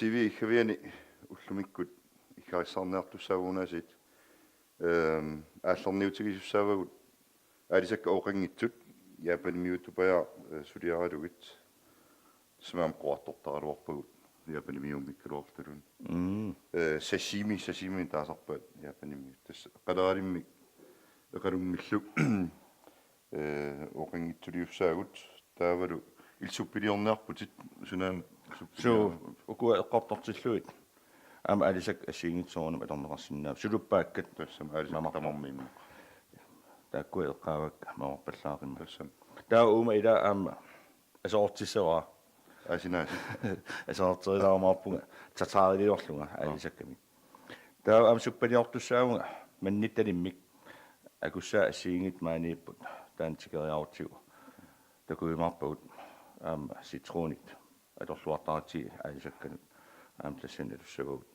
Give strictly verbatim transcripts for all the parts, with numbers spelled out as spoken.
T V iggaviani ullumikkut iggarissaarniartussaavugut aasiit. Ehm, aallarniutigisussaavagut aalisakkat ooqanngitsut Japanimiuttupajaaq, eh, suliaralugit. Tassa aamma quartortaraluarpagut Japanimiummikkaluartulun. Mm. Eh, sashimi, sashimi taasarpaat Japanimiut. Tassa qaleralimmi eqalunngillu, eh, ooqanngitsuliussaagut taavalu illit suppiliorniarputit sunaana? Suu, suppilior- ukua eqqartortillugit. Aamma aalisakkat assigiinngitsut soorunami atorneqarsinnaapput. Suluppaakkat. Tassami aalisakkat mamarput. Tamarmik immaqa. Taakkua eqqaavakka mamarpallaaqimmat. Tassami. Taava uuma ila aamma aserortissavara. Asinaas. Aserorterilaarumaarpunga. Tatariliorlunga aalisakkamik. Taava aamma suppiliortussaavunga mannittalimmik. Akussaat assigiinngitsut maaniipput. Taanna tikeriarutsigu. Takujumaarpagut aamma citronit atorluartaratsigit aalisakkanut aamma tassani atussavagut.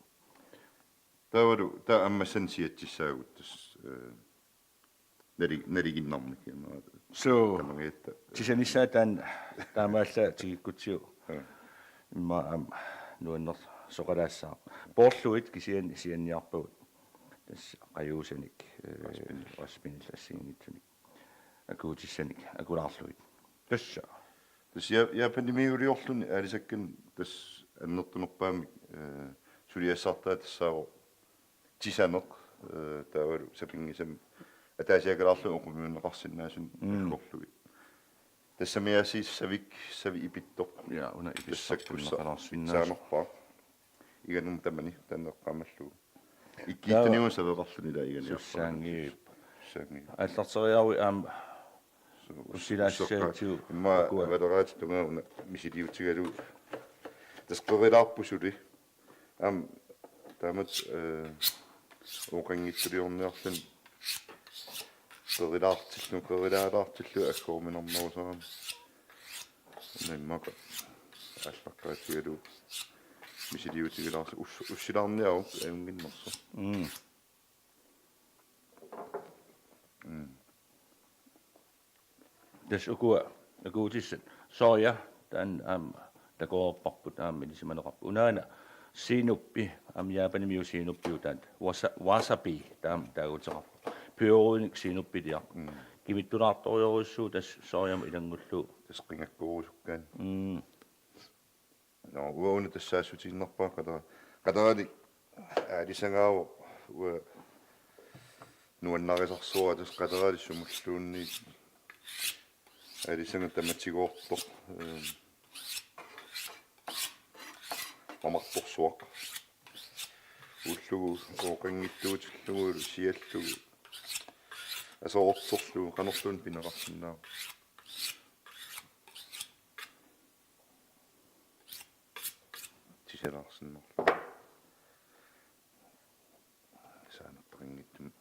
Taavalu taava ammassanik siatsissaagut tassa, eh, nali-, naliginnarmik. Suu. Tamangajatta. Tisanissaa taanna taamaallaat tigikkutsigu. Ja. Immaqa aamma nuannersoqalaassaaq. Poorlugit kisianni sianniarpagut. Tassa qajuusanik, eh, raspinillu. Raspinillu assigiinngitsunik. Akuutissanik akulaarlugit. Tassa. Tassa Ja-, Japanimiuliorluni aalisakkanik tassa annertunerpaamik, eh, suliassartaa tassaavoq tisaneq, eh, taavalu sapinngisamik ataasiakalaarlugit oqimmiunneqarsinnaasunik. Mm. Aggorlugit. Tassami aasiit savik, savi ipittoq. Ja, una ipittoq tassakkussa tunneqalaarsinnaasut. Pitsaanerpaaq. Iganum tamani taanna eqqaamallugu. Ikkiittuniuna saveqarluni ila iganiarpara. Sussaanngiippoq. Sussaanngiippoq. Aallarteriarui aamma. Su-, ussilaassaatigut. Immaqa ukua. Avaleraatip tungaa una misiliutigalugu. Tassa qerilaarpoq suli. Aamma taamatut, eh, ooqanngitsuliorniarluni qerilaartillugu, qerilaalaartillugu aggooruminarnerusarami. Una immaqa aallaqqaatigalugu misiliutigilaarsi us-, ussilaarniaruk ajunnginnersoq. Mm. Mm. Tassa ukua akuutissat. Soja, taanna aamma takoreerparput aamma ilisimaneqarpoq. Unaana sinuppi, aamma Japanimiut sinuppiutaat. Wasa-, wasabi, taama taaguuteqarpoq. Peberinik sinuppiliaq. Mm. Kimittulaartorujussuuvoq tassa sojamut ilanngullugu. Tassa qingakkoorusukkaanni. Mm. Nå, uanga una tassaassutiinnarpara qatera-, qateralik aalisagaavoq uanga nuannarisarsuara tassa qateralik sumulluunniit aalisaga tamatigoortoq, ehm, mamartorsuaq. Ullugu ooqanngitsuutillugu siallugu aserorterlugu qanorluunniit pineqarsinnaavoq. Tisalaarsinnarlugu. Saanertaqanngitsumik.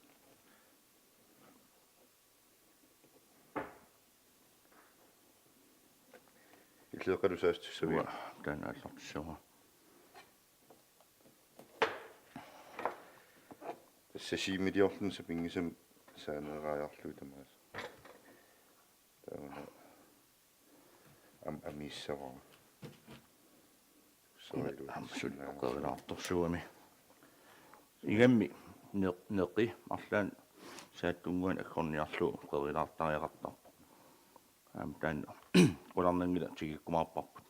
Illeeqqalu saassutissaviuk? Uanga, taanna aallartissavara. Sashimiliorluni sapinngisamik saaneeraajarlugit tamaasa. Taava am-, amiissavara. Soilu. Aamma suli qerilaartorsuugami. Ingammik ne-, neqi arlaannik saattunnguanik aggorniarlugu qerilaartariaqartarpoq. Aamma taanna qularnanngilaq tigikkumaarparput.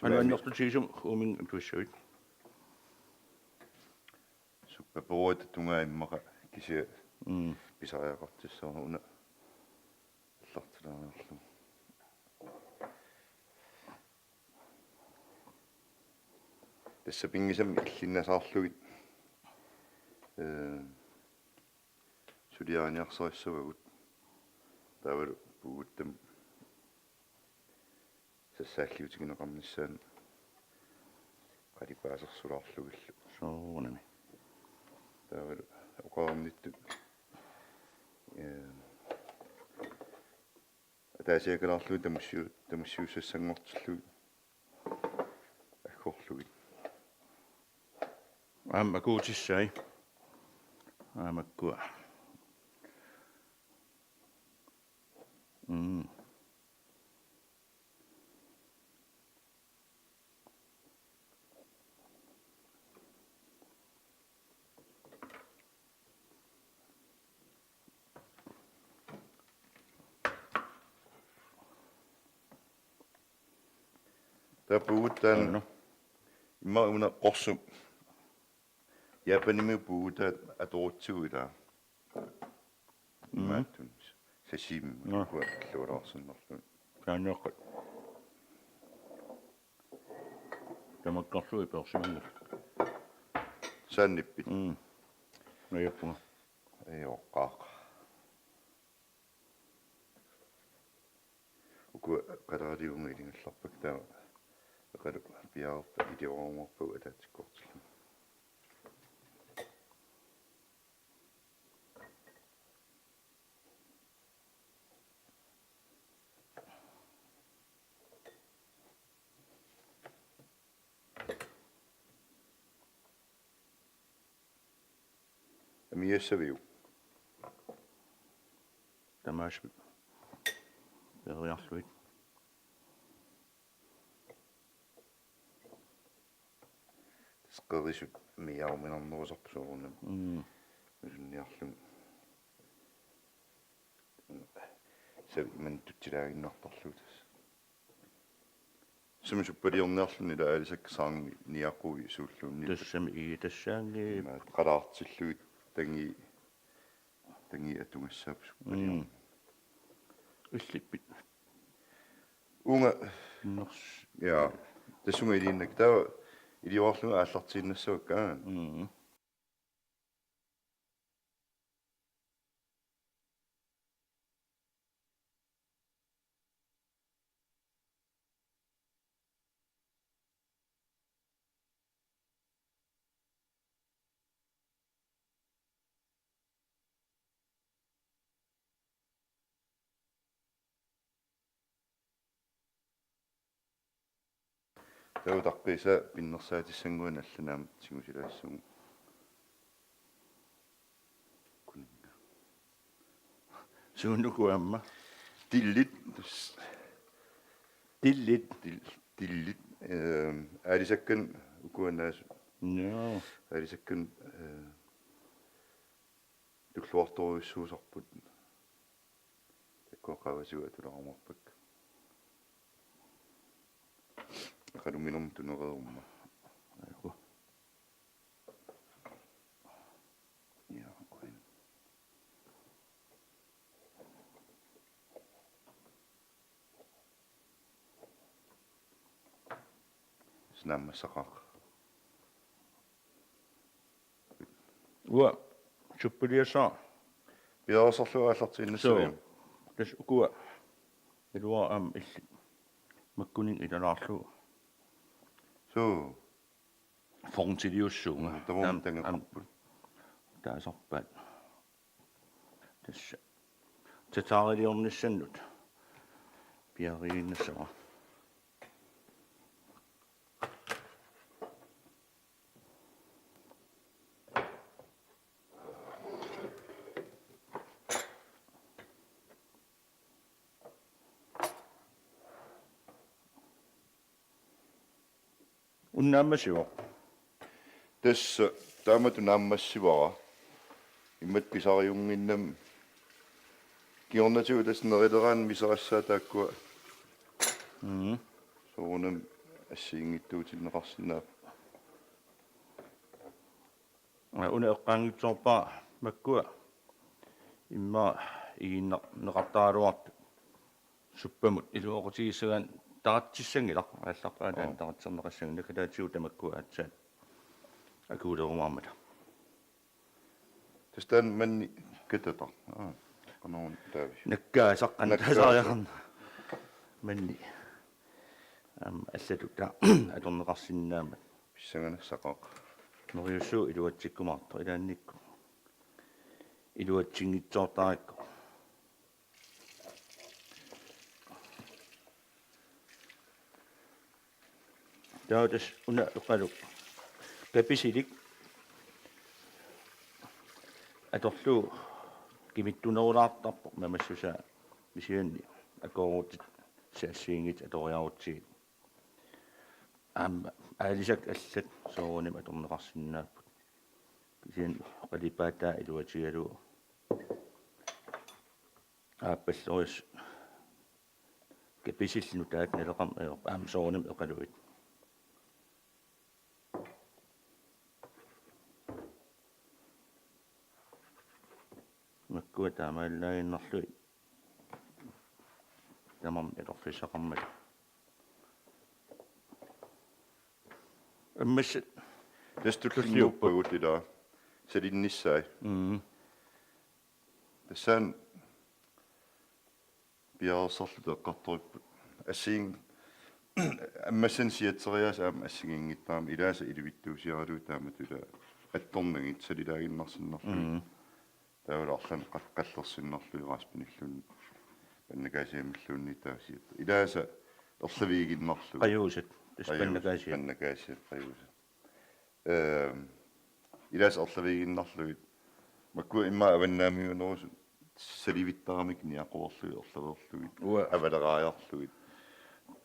Anuannertutigisumik uuminnga atussavit? Suppaperuata tungaa immaqa kisianni. Mm. Pisariaqartissavarput una aallartilaariarlugu. Tassa sapinngisamik illinnasaarlugit, ee, suliariniarsarissavagut. Taavalu puiguttam sassaalliutigineqarnissaanut qalipaasersulaarlugillu. Soorunami. Taavalu oqarnittut, ee, ataasiakalaarlugit tamussiu-, tamussiussassanngortillugit aggorlugit. Aamma akuutissai. Aamma akkua. Puuguttaaq. Aana. Immaqa una qorsuk. Japanimi puugutaat atorutsigu ilaa. Mm. Imaattun. Sashimi. Nå. Kua illualaarsinnarlugu. Saanniaqqat. Tamakkerlugu ipersimanngillat. Saannippit? Mm. Najappunga. Ajoqqaaq. Uku qalaaliunga ilingallarpakka taava eqalu piaarpa iliorumaarpagu ataatsikkoortillugu. Amigassaviuk? Tamaasa. Periarluit. Tassa qerisut miaruminarnerusarput soorunami. Mm. Usunniarlunga. Savi imannak tutsilaaginnartarlugu tassa. Sumi suppaliorniarluni ila aalisakkat saarngi niaqui suulluunniit. Tassami ii tassaangi. Ima qalaartillugit tangi, tangi atugassaapput suppaliorni. Mm. Illippit? Uunga. Nors. Ja. Tassunga iliinnaq. Taava iliorarlunga aallartiinnassavakka. Mm. Taava utaqqiisaa pinnersaatissannguanik allanut aamma tigusilaassagut. Kunna. Suunuku aamma? Dillit. Dillit. Dil-, dillit. Ehm, aalisakkanik ukuanaas. Joo. Aalisakkanik, eh, tulluartorujussuusarput. Takkua qaavatigut atulaarumaarpakka. Eqaluminermut tunereeruma. Aiku. Ja, qujan. Naammassaqaaq. Uanga suppiliassara. Piareersarlugu aallartiinnassaviuk? Suu. Tassa ukua. Iluara aamma illit. Makkuninnga ilalaarlugu. Suu. Forntiliussuunga. Tamarmik aamma, taangaqqaarput. Aamma taasarpaat. Tassa. Tatariliornissannut. Piariinnassava. Unnaammassivoq. Tassa taamatut naammassivara. Imatut pisariunnginnami. Kingornatigut tassa nerileraanni miserassaat taakkua. Mhm. Soorunami assigiinngitsuutinneqarsinnaapput. Una eqqaanngitsoorpara makkua immaqa igiinneqartaraluartut suppamut iluaqutigissagaanni taratsissanngilaq aallaqqaataani. Oo. Taratserneqassanngilaq, kalaallisut tamakkua aatsaat akuulerumaarmata. Tassa taanna manni katata. Aa, qanoruna taavi. Nakkaasaq qanoq. Nakkaasaq. Taasariaqarneq. Manni. Aamma allatut taava atorneqarsinnaammat. Pissanganassaqaaq. Neriussuup iluatsikkumaartoq ilaannikkut. Iluatsinngitsoortarakku. Taava tassa una eqalu kapisilik atorlugu kimittunerulaartarpoq namassusaa, kisianni akoorutsit assigiinngitsut atoriarutsigit. Aamma aalisakkat allat soorunami atorneqarsinnaapput. Kisianni qalipaataa iluatigalugu aappalloris kapisillit nutaat naleqarneq ajorput aamma soorunami eqaluit. Makkua taamaallaannarlugit. Tamarmik atorfissaqarmata. Ammassat tassa tulliuppagut. Tulliuppagut ilaa. Salinnissaat. Mm. Tassani piareersarluta eqqartoripput. Assigiin-, ammassanik siatseriaaseq aamma assigiinngittarami, ilaasa ilivittuusiaralugu taamatut ilaa attornagit salilaaginnarsinnarlugit. Mm. Taavalu arlaannik qal-, qallersinnarlugit raspinilluunniit pannakaasiamilluunniit taava siat. Ilaasa erlaviiginnarlugu. Qajuusat, tassa. Qajuusat, pannakaasiat. Pannakaasiat, qajuusat. Ehm, ilaasa erlaviiginnarlugit. Makkua immaqa avannaamiunerusut salivittaramik niaqoreerlugit erlaveerlugit. Uanga. Avaleraajarlugit.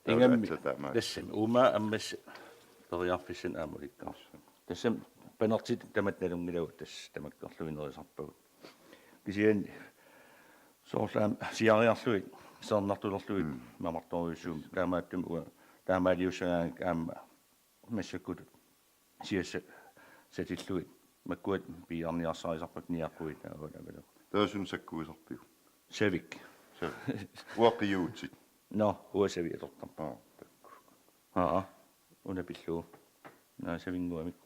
Taava ingammik aatsaat taamaat. Tassami uuma ammassat periarfissanik aamma ulikkaarluni. Tassami panertit tamatta nalunngilagut, tassa tamakkerluinnarusarpagut. Kisianni soorlu aamma siariarlugit, seernartulerlugit. Mm. Mamartorujussuummat taamaattumik uanga taamaaliussagaangakkit aamma massakkut siassat satillugit makkua piiarniarsarisarpakka niaqquit taavalu avalu. Taava suna sakkuisarpiuk? Savik. Savik. Uanga qiuutit. Nå, uanga savik atortarpoq. Aa, takku. Aa, una pillugu. Naa, savinnguamik.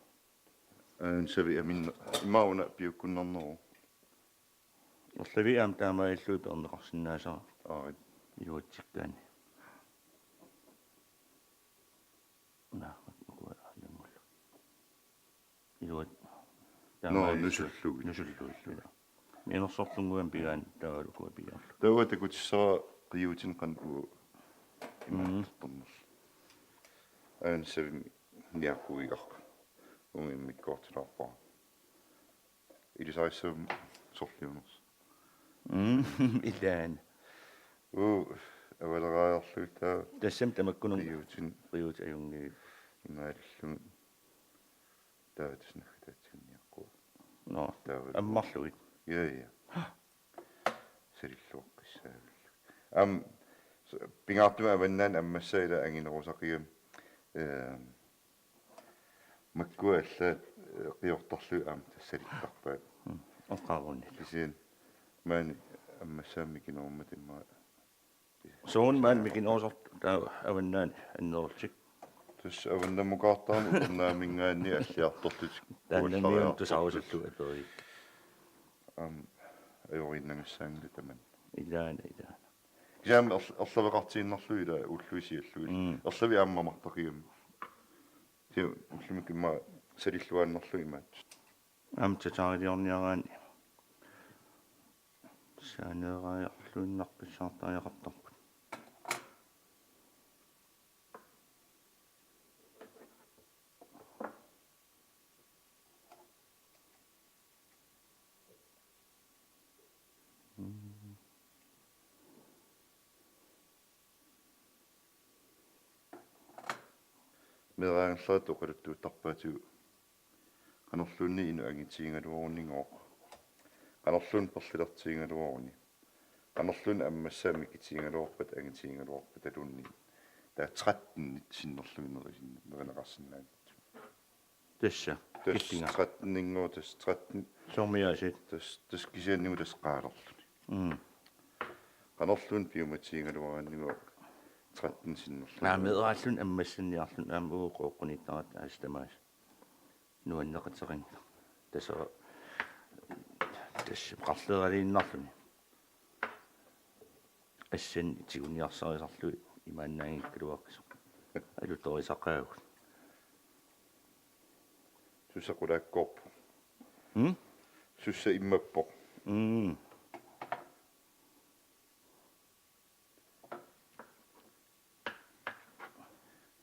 Aana savik aminna. Immaqa una piukkunnarneruvoq. Erlavik aamma taamaalillugit peerneqarsinnaasara. Aa. Iluatsikkaanni. Naa, ukua ilanngullugu. Iluat-. Nå, taamaalillugit. Nusullugit. Nusullugit, ilaa. Mianersorlunnguamik pigaanni taavalu ukua piiarlugit. Taava takutissara qiuutinik qanoq uagut imaattornerluta. Mm. Aana savimmi niaqqugigaara. Uunga immikkoortilaarpara. Ilisarissavimmi sorliunersoq. Mm, ilaana. Uu, avaleraajarlugit taava. Tassami tamakkununnga. Qiuutin. Qiuutit ajunngillat. Imaalillugit. Taava tassa naggataatigut niaqquat. Nå, taavalu. Ammarlugit. Ja, ja. Salilluaqqissaavillugit. Aamma s-, pingaartumik avannaani ammassaa ilaa anginerusaqigami. Ehm, makkua allaat, eh, qiortarlugit aamma tassa salittarpaat. Mm, oqarunni. Kisianni maani ammassaani mikinerummata immaqa. Soorunami maani mikinerusartoq taava avannaani annerusumik. Tassa avannammukaartarami upernaaminngaanniit alliartorlutik. Taannamiuna uallariartorlutik. Tusaarusullugu aperigik. Aamma ajoriinnagassaanngilaq tamanna. Ilaana, ilaana. Kisianni erl-, erlaveqartiinnarlugit ilaa ullui siallugit. Mm. Erlavik aamma mamartaqigami. Kisianni ullumikkut immaqa salilluaannarlugit imaattut. Aamma tataariliorniaraanni saaneeraajarluinnaqqissaartariaqartarput. Meeraangerlaratta oqaluttuuttarpaatigut qanorluunniit inuk angitigigaluarunigooq. Qanorluunniit perlilertigigaluaruni. Qanorluunniit ammassaa mikitigigaluarpat angitigigaluarpataluunniit. Taava tretten sinnerlugit nerisin-, nerineqarsinnaanngitsut. Tassa, tassa killinga. Tretten-inngooq, tassa tretten. Soormiaasit? Tassa, tassa kisiannigooq tassa qaalerluni. Mm. Qanorluunniit piumatigigaluaranigooq tretten sinnerlugit. Naa, meeraalluni ammassanniarluni aamma uagut qooqquniittaratta aasiit tamaasa. Nuanneqateqanngilaq. Tassa, tassa qarleeraliinnarluni. Assannik tiguniarsarisarlugit imaannaanngikkaluaqisut. Alutorisaqaagut. Sussa qulaakkoorpoq. Mm? Sussa immappoq. Mm.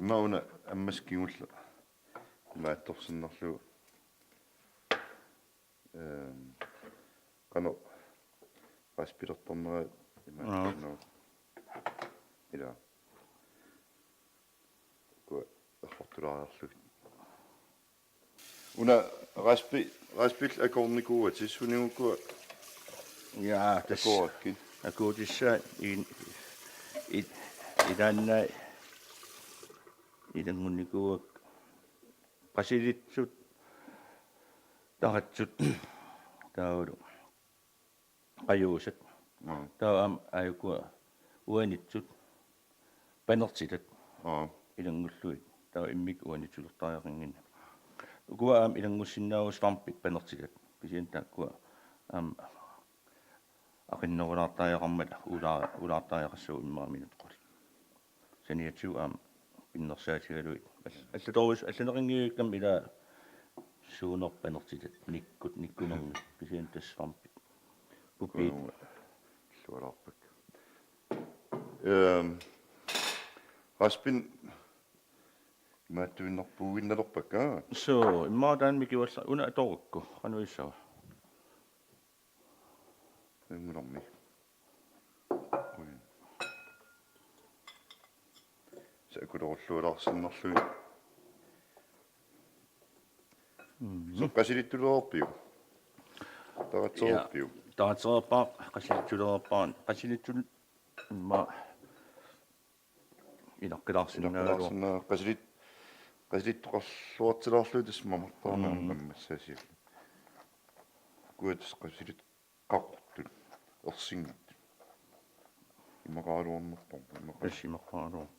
Immaqa una ammassat kingulleq imaattorsinnarlugu. Ehm, qanoq raspilertarnera imaattornera. Aa. Ilaa. Ukua errortulaariarlugit. Una raspi, raspillu akuunikuuatit, sunik ukua? Ja, tassa akuuakkit. Akuutissaat in, i, ilaannaat ilanngunnikuuakka. Qasilitsut, taratsut, taavalu. qajuusat. Taava aamma aajukua uanitsut panertitat ilanngullugit. Taava immikkut uanitsulertariaqannginnami. Ukua aamma ilanngussinnaapput svampit panertitat. Kisianni taakkua aamma aqinnerulaartariaqarmata ula-, ulaartariaqassapput immaqa minutsit qulit. Saniatigut aamma pinnersaatigalugit. All-, allatorujus-, allaneqanngivikkami ila suunerpanertitat nikkut, nikkunermik. Kisianni tassa svampit. Pupiit. Illualaarpakka. Ehm, Raspi, imaattuinnarpuinnarpakka. Suu, immaqa taanna mikivallaartoq una atorukku, qanoq issava. Immularmi. Ui. Sakutorulluulaarsinnarlugit. Mhm. Soorlu qasilittulereerpiuk? Taratsereerpiuk? Ja, taratsereerpara, qasilittulereerpara, qasilittul-, ma-, inaqqilaarsinnaagaluarpoq. Inaqqilaarsinnaa-, qasilit-, qasilittoqarluartilaarlugit tassa mamartaarnanga. Mm. Ammassaasiat. Kuatis qasilit qaqortut, ersinngitsut. Imaqaraluarnerpoq, imaqa-. Tassa imaqaraluarpoq.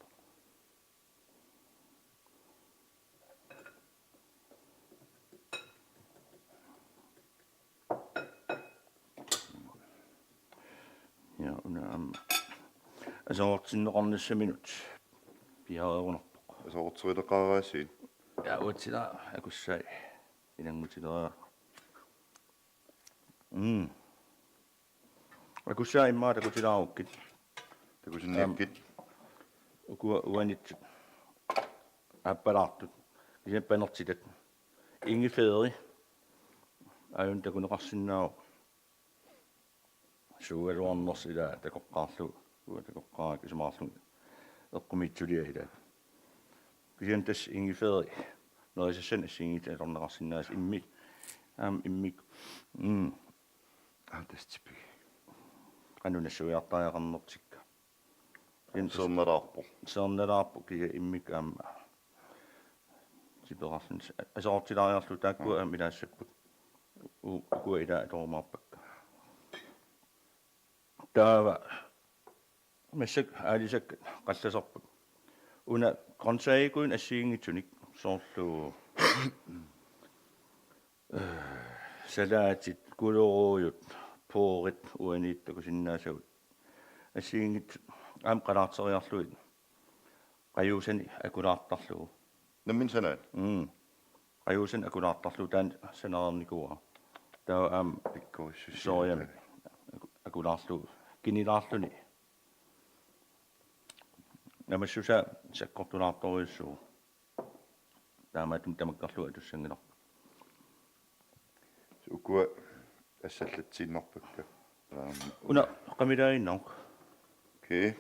Ja, una aamma aserortinneqarnissaminut piareerunarpoq. Aserorterileqaaraasiit? Ja, uatsila akussai ilanngutileriarlugit. Mm. Akussaat immaqa takutilaarukkit. Takusinniakkit. Aam, ukua uanitsut aappalaartut. Kisianni panertitat. Ingefæri. Aajuna takuneqarsinnaavoq. Suugaluarnersi ila takoqqaarlugu. Uanga takoqqaarakku isumaqarlunga eqqumiitsuliaq ila. Kisianni tassa ingefæri. Nerisassanik assigiinngitsut atorneqarsinnaasut immi-, aamma immikkut. Mm. Aa, tassa tipigik. Qanoq nassuiartariaqarnertikka. Kisianni tassa seernalaarpoq. Seernalaarpoq kisianni immikkut aamma tipeqarluni. Aserortilaariarlugu taakkua aamma ilaassapput. U-, ukua ila atorumaarpakka. Taava massakkut aalisakkat qallasarput. Una grøntsagikuinnut assigiinngitsunik soorlu, øh, salaatit, gulerodit, porrit, uaniit takusinnaasagut. Assigiinngitsut aamma qalaarteriarlugit. Qajuusanik akulaartarlugu. Nammineq sanaat? Mm. Qajuusanik akulaartarlugu taanna sanareernikuuara. Taava aamma pikkorissusia soorjamik aku-, akulaarlugu. Kinilaarluni. Namassusaa sakkortulaartorujussuuvoq. Taamaattumik tamakkerlugu atussanngilarput. Ukua assallatsiinnarpakka. Aamma. Una qamilaaginnaruk. Okay.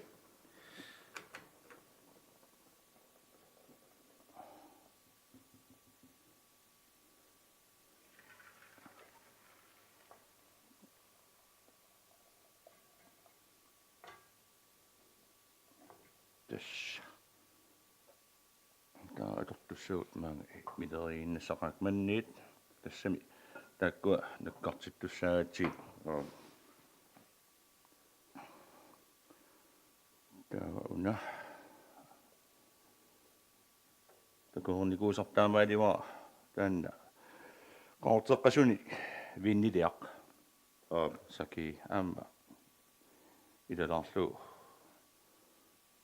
Tassa. Taava atortussagut maanga mileriiginnassaqaakka manniit. Tassami taakkua nakkartittussaagatsigit. Aap. Taava una. Takornikuusartaamaaliva taanna. Qaqorteqqasunik viiniliaq. Aap. Saki aamma. Ilalaarlugu.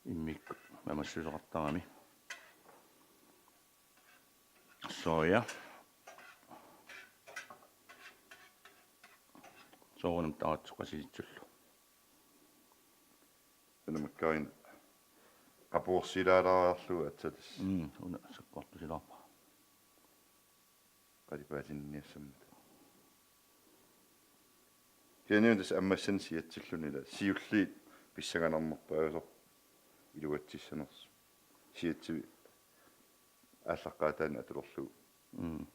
Immikkut mamassuseqartarami. Soja. Soorunami taratsoq qasilitsullu. Una makkarin qapuorsilaalaariarlugu aatsaat tassa. Mm, una sakkortusilaarpara. Qalipaatinniassammata. Kisianni tassa ammassanik siatsilluni ila siulliit pissanganarnerpaasut iluatsissanersut. Siatsivik aallaqqaataani atulerlugu. Mm.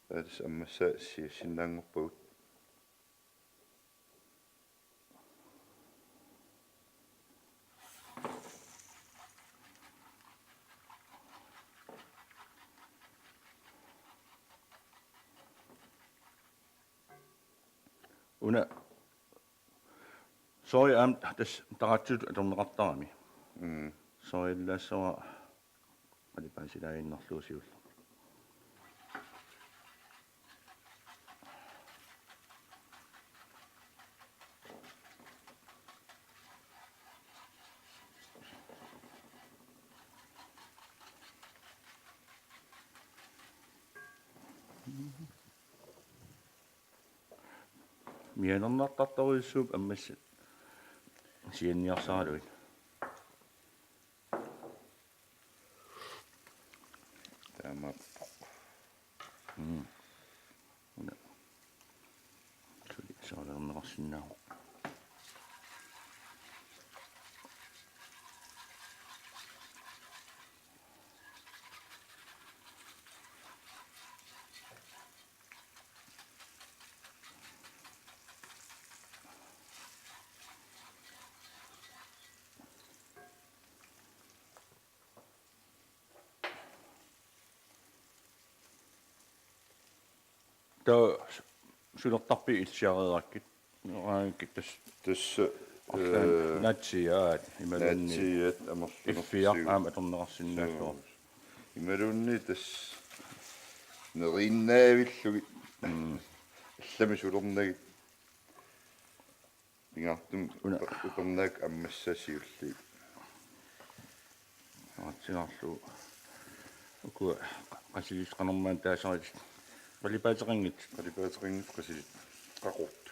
Taava tassa ammassaa siassinnaanngorpagut. Una Soja aamma tassa taratsutut atorneqartarami. Mm. Soja ilaassavara qalipaasilaaginnarlugu siulleq. Mianernartartorujussuupput ammassat sianniarsaralugit. Taamaappoq. Mm. Una. Suli soorunneqarsinnaavoq. Taava sulertarfiit ilsiareerakkit. Raangikit tassa. Tassa, arlaanni, eh, naatsiiaat imaluunniit naatsiiaat amerlunartigut. Iffiaq aamma atorneqarsinnaalluni. Suu. Imaluunniit tassa neriinnaavillugit. Mm. Allamik sulernagit. Pingaartumik una. Upernaak ammassaat siulliit. Aatsigaarlugu. Ukua qasilisut qanormaanna taasaritit. Qalipaateqanngitsut. Qalipaateqanngitsut qasilit. Qaqortut.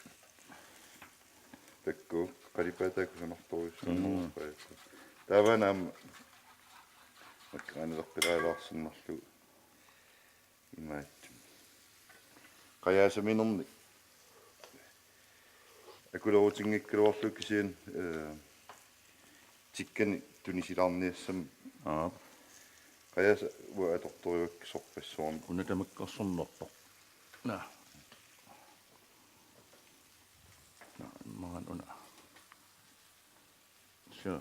Taakku qalipaataa kusanartorujussuuvoq. Mm. Taavaana aamma makkaanileqqilaalaarsinnarlugu. Imaattumik. Qajaasaminernik. Akulerutinngikkagaluarlugu kisianni, eh, tikkanik tunisilaarniassammat. Aap. Qajaasa uanga atortorivakkit sorpassuarnik. Una tamakkersornerpoq. Naa. Naa, immaqa una. Suu.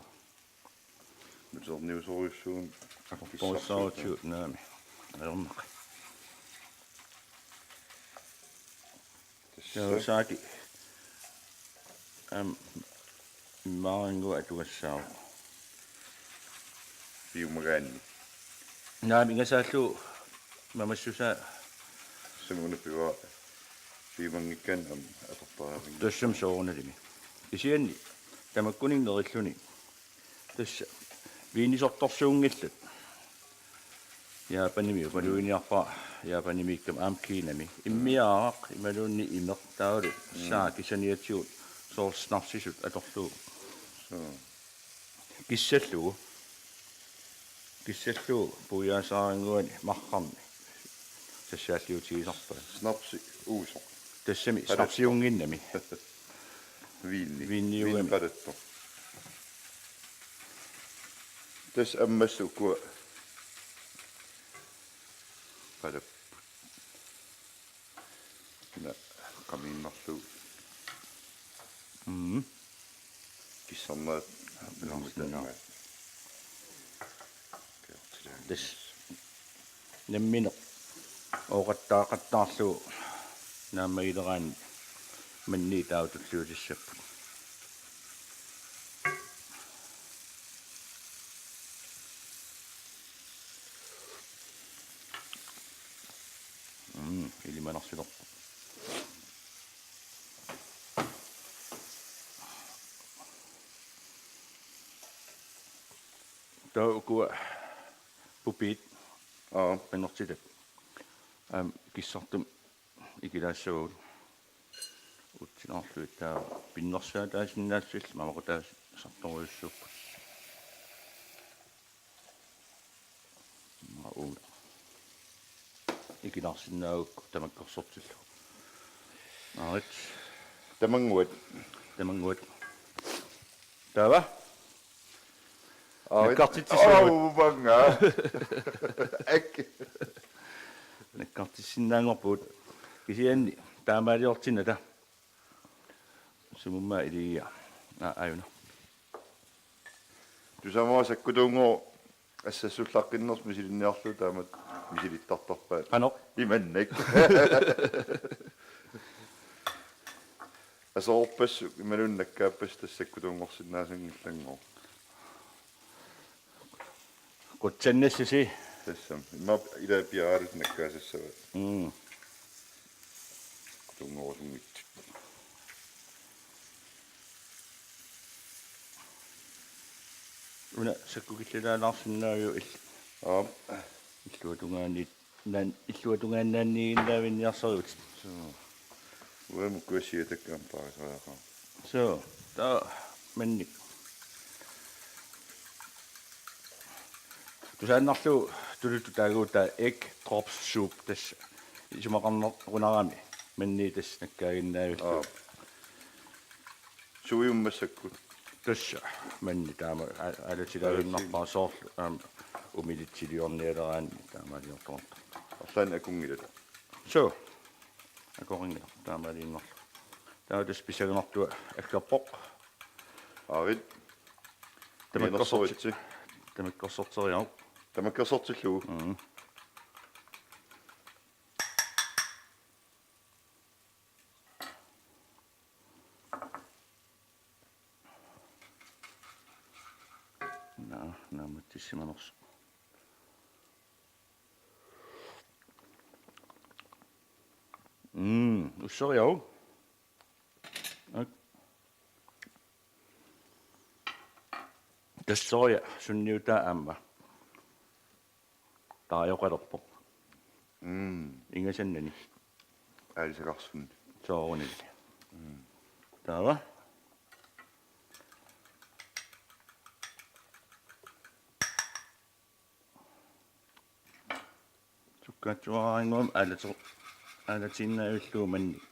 Nuterniusorujussuuvoq. Atortorissaarutsigu naami. Ajornaqaaq. Tassa. Suu saaki. Am, immaqa una atugassaavoq. Piumagaanni. Naami ingasaallugu mamassusaa. Sumuna piva. Piumanngikkaanni aamma atortariaqarami. Tassami soorunalimi. Kisianni tamakkuninnga nerilluni. Tassa viinisortorsuunngillat. Japanimi, upaluiniarpara Japanimiikkami aamma Kinami. Immiaaraq imaluunniit imeq taavalu. Mm. Saaki saniatigut soorlu snapsisut atorlugu. Suu. Kissallugu. Kissallugu puiaasaraannguani marrarni. Sassaalliutigisarpaa. Snapsi uusoq. Tassami palattoq. Snapsiunnginnami. Viini. Viiniugami. Viini palattoq. Tassa ammassat ukua. Palapput. Una qamiinnarlugu. Mm. Kissarnaat. Kissarnaat. Tassa nammineq ooqattaaqattaarlugu naammagileraanni manniit taava tulliutissapput. Mm, ilimanarsilerpoq. Taava ukua pupiit. Aa. Pinnertitat. Aamma kissartumik ikilaassavagut. Utsinaarlugit taava pinnersaataasinnaassallutik mamaqutaasartorujussuupput. Maa uuna. Ikinaarsinnaagukku tamakkersortillugu. Aarit. Tamannguat. Tamannguat. Taava? Aarit. Nakkartitsissuugut. Aavanga. Ak. Nakkartissinnaanngorpugut. Kisianni taamaaliortinnata. Sumummaa iligia. Aa, ajuna. Tusarama sakkutuunngooq assassullaqqinnersoq misilinniarlugu taamatut misilittartarpaat. Qanoq? Imannak. Aserorpassuit imaluunniit nakkaappassui tassa sakkutuunngorsinnaassanngillat. Qutsannassusi. Tassami. Immaqa ilaa piaarallutik nakkaasassavat. Mm. Sakkutuunngorusunngitsut. Una sakkukillilaalaarsinnaaviuk ill-, Aap. Illuatungaanniit-, naan-, illuatungaannaanniiginnaavinniarsarivutit. Suu. Uanga kuasiatakka ampaarisariaqarpoq. Suu, taava mannik. Tusaannarlugu tuluttut taaguutaa egg drop soup tassa isumaqarnerunarami manniit tassa nakkaaginnaavillugu. Aap. Suiummassakkut. Tassa manni taama a-, aalatilaaginnarpara soorlu aamma umilitsiliornialeraanni taamaaliortoqartarpoq. Arlaannik akunngilaq. Suu. Akorinngilaq taamaaliinnarlugu. Taava tassa pissanganartua aggerpoq. Aarit. Tamakkersorti-, mianersoritsi. Tamakkersorteriaruk. Tamakkersortillugu. Mm. Naa, naammatsissimanersoq. Mm, usseriaruk. Ak-, tassa soorlu sunniutaa aamma. Taajoqalerpoq. Mm. Ingasannani. Aalisakarsunni. Soorunami. Mm. Taava. Sukkaatsuaraannguamik aalatu-, aalatiinnaavillugu mannik.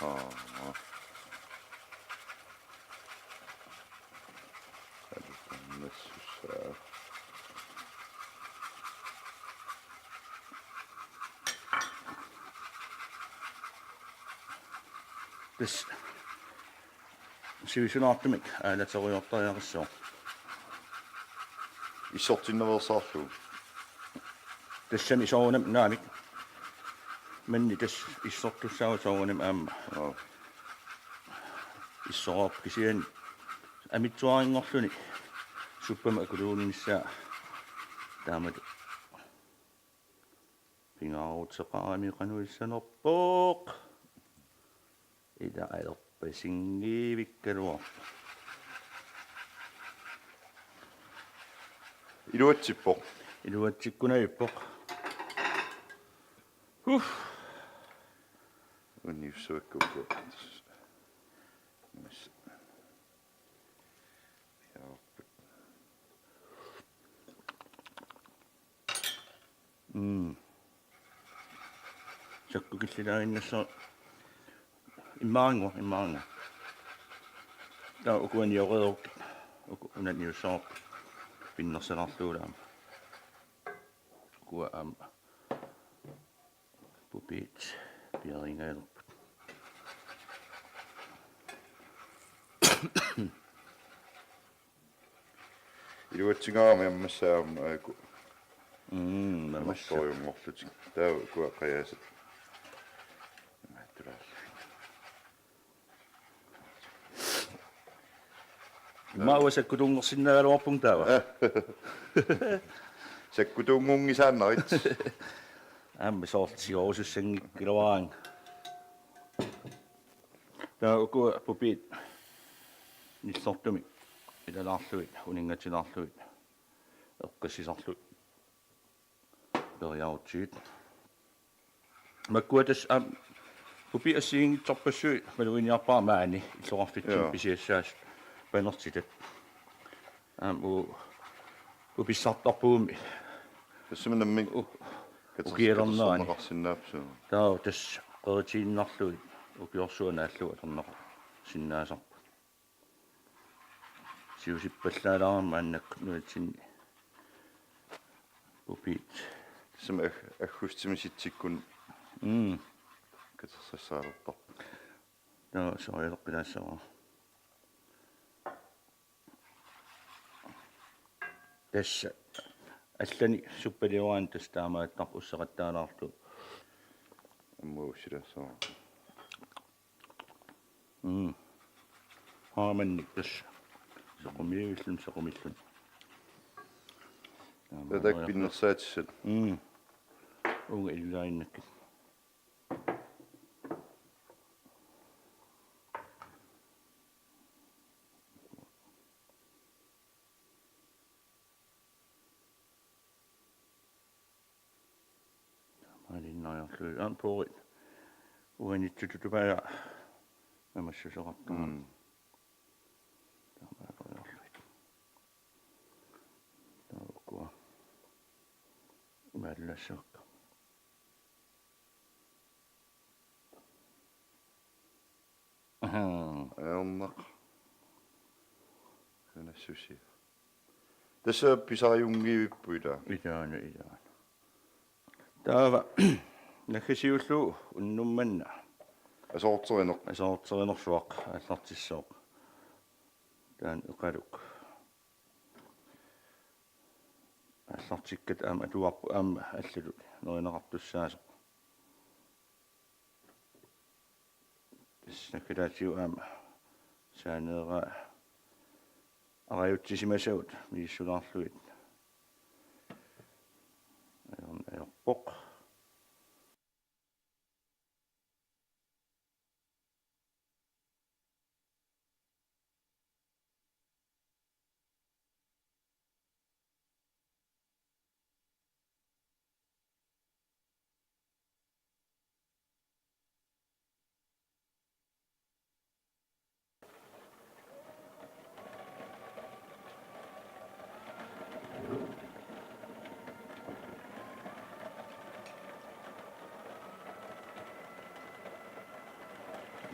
Aa. Aalatiinnassusaa. Tassa sivisunaartumik aalateriartariaqassaaq. Issortinnaveersaarlugu. Tassami soorunami naamik. Manni tassa issortussaavoq soorunami aamma. Joo. Issoraarpoq kisianni amitsuarinngorluni suppami akuliunissaa taamatut. Pingaaruteqarami qanoq issanerpoq. Ila alerpasinngikkaluarpoq. Iluatsippoq. Iluatsikkunavippoq. Huh. Unniussavakka ukua. Mas. Jaarput. Mm. Sakkukillilaaginnassaaq immaqa, immaqa. Taava ukua nioreerukkit. Uku una niussaaq pinnersalaarlugu aamma. Ukua aamma. Pupiit piaringajalerput. Iluatsingaarami ammassaaq aamma aajuku. Mm, ammassaaq. Amerloriunngorlutik. Taava ukua qajaasat. Imaattulaarlugit. Maava sakkutuunngorsinnaagaluarpunga taava. Sakkutuunngunngisaannarit. Aamma soorlu tigorusussanngikkaluaraanga. Taava ukua pupiit nillortumik ilalaarlugit, uninngatilaarlugit, eqqissisarlugit. Periarutsigit. Makkua tassa aamma pupiit assigiinngitsorpassuit maluginiarpara maani illoqarfitsinni. Joo. Pisiassaasut panertitat. Aamma u-, upissartarpugummi. Tassami nammineq u-, katersorneqarsinnaappoq. Ukialernerani. Taava tassa qeritiinnarlugit ukiorsuaq naallugu atorneqarsinnaasarput. Siusippallaalaarami maannakkut nunatsinni pupiit. Tassami ag-, aggustimi sitsikkut. Mm. Katersassaalertarpoq. Taava soorlu qilassavara. Tassa allanik suppalioraan tassa taamaattarpoq usseqattaalaarlugu. Aamma ussilaassaaq. Mm. Haamannik tassa. Sequmiilluni, sequmiilluni. Tatak pinnersaatissat. Mm. Uunga illaannakkit. Maaliinnariarlugit aamma puurit. Uanitsutut tupaa namassuseqartunga. Mm. Taamaaliorlugit. Taava ukua. Imaallassavakka. Ahaa. Ajornaq. Kanassusia. Tassa pisariunngivippuit ilaa. Ilaana, ilaana. Taava naggasiullugu unnuk manna. Asoorterineq. Asoorterinersuaq aallartissaaq. Taanna Eqaluk. Aallartikkatta aamma atuarput aamma allatut nerineqartussaasoq. Tassa naggataatigut aamma saaneeraa arajutsisimasagut misissulaarlugit. Ajorn-, ajorpoq.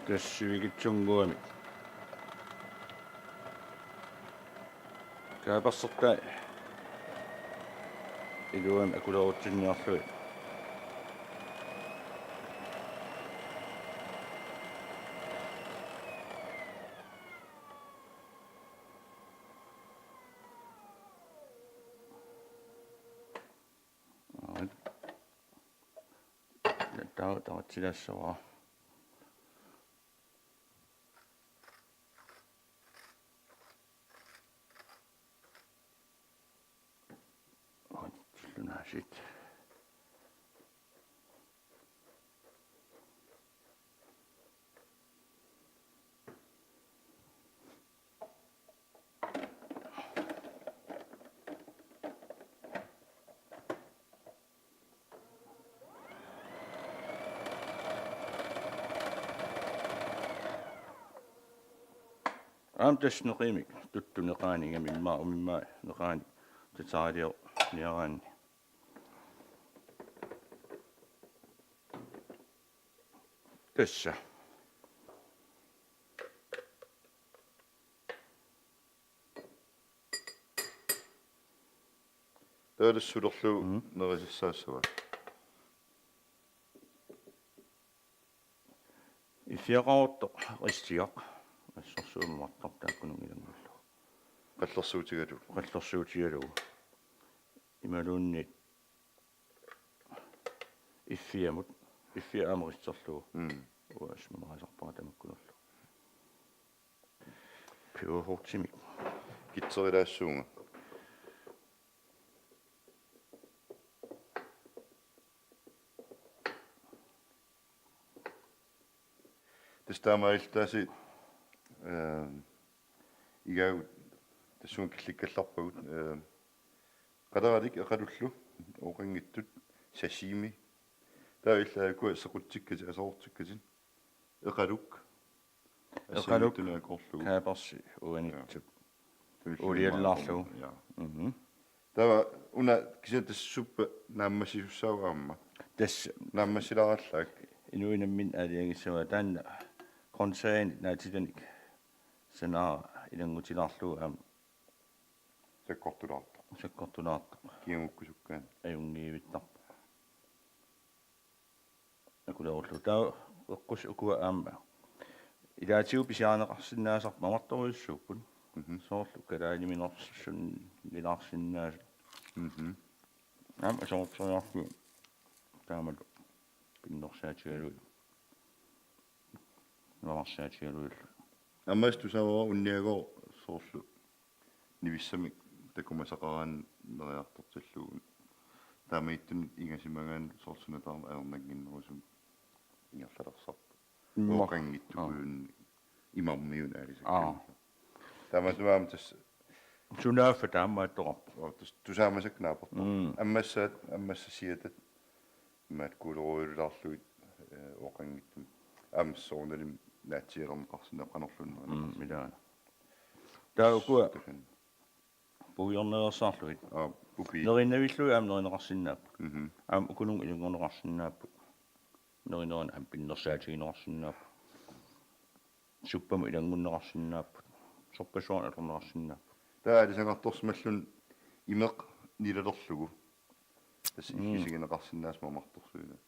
Tassa sivikitsunnguamik. Kaapersertai iluamik akulerutsinniarlugit. Aa, taava, taava tavatsilaassavara. Uanitsillunaasiit. Aamma tassa neqimik, tuttut neqaani, ingammik immaqa umimmaat neqaani, tataraliorniaraanni. Tassa. Taava tassa sulerlugu Mm. nerisassaassavat. Iffiaqaruttoq ristigaq. Assorsuaq mamartarpoq taakkununnga ilanngullugu. Qallersuutigalugu. Qallersuutigalugu. Imaluunniit iffiamut. Iffia aamma ristigillugu. Mm. Uanga mamarasarpara tamakkununnga. Peberfrugtimik. Kitserilaassuunga. Tassa taamaalillutaasiit, eh, igaagut tassunga killikkallarpagut, eh, qaleralik Eqalullu ooqanngitsut sashimi. Taava illit ukua sequtsikkatit, asoortikkatit. Eqaluk. Eqaluk, Assanngitsunik akorlugu. Kaapersi uanitsut. Ja. Uuliallaarlugu. Ja. Mhm. Taava una kisianni tassa suppa naammassisussaavoq aamma. Tassa naammassilaarallaak. Inuit namminneq aalajangissavaat taanna grøntsaginik naatitanik sanaara ilanngutilaarlugu aamma. Sakkortulaartoq. Sakkortulaartoq. Kingukkusukkaanni. Ajunngivittarpoq. Akulerullugu. Taava eqqus ukua aamma. Ilaatigut pisiarineqarsinnaasarput mamartorujussuupput. Mhm. Soorlu kalaaliminarsunnilaarsinnaasut. Mhm. Aamma aserorteriarlugit taamatut pinnersaatigalugit. Navarsaatigalugit. Aamma tusaavara unniagooq soorlu nivissamik takumasaqaraanni neriartortillugu. Taamaattumik ingasimagaanni soorlu suna tamarmi ajornannginnerusumik ingerlalersarpoq. Imma. Ooqanngitsukujuit imarmiut aalisakkanik. Aa. Taamaattumik aamma tassa sunaaffa taamaattoqarpoq. Oo, tassa tusaamasakka naapertorpoq. Mm. Ammassaat, ammassassiatat imaat kuuleruujulaarlugit, eh, ooqanngitsumik. Aamma soorunalimi naatsiilerneqarsinnaavoq qanorluunniit. Mm, ilaa. Taava ukua takan. Puiorneersaarlugit. Aa, pupi. Nerinavillugit aamma nerineqarsinnaapput. Mhm. Aamma ukununnga ilanngunneqarsinnaapput. Nerinerani aamma pinnersaatigineqarsinnaapput. Suppamut ilanngunneqarsinnaapput. Sorpassuarnik atorneqarsinnaapput. Taava aalisagartorsimalluni imeq nilalerlugu. Tassa Mm. Illisigineqarsinnaasut mamartorsuineq.